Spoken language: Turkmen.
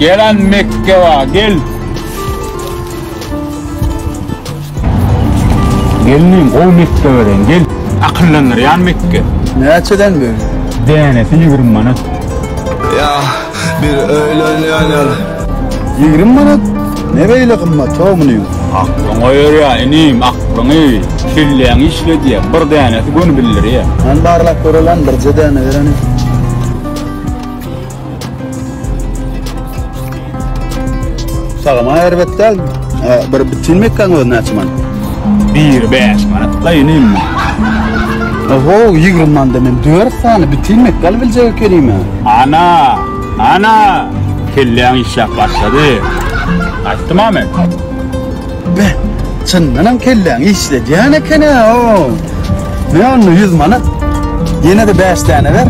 Gel an Mekge bar, gel. Gelniň gowy mekge bereýin, gel. Akyllandyrýan mekge. Näçeden bu? Dänesi 20 manat. Ya bir öğlen yanar. 20 manat? Ne beýle gymmat ho munyň? Aklyňa oýarýar inim, aklyňy. Kelläňi işledýär. Bir dänesi göni bildirýär. Hany barlap göreli hany birje däne ber hany. Sagama erbet däl. Bir bütin mekgaň özi näçe manat? Biri 5 manat la inim. Oho, 20 manada men 4 sany bütin mekga alyp biljek ekenim. Ana, ana, kelläň işläp başlady. Aýtdym-a men. Be, çyndanam kelläň işledýän eken-ä, o. Ne onda 100 manat? Ýene-de 5 däne ber.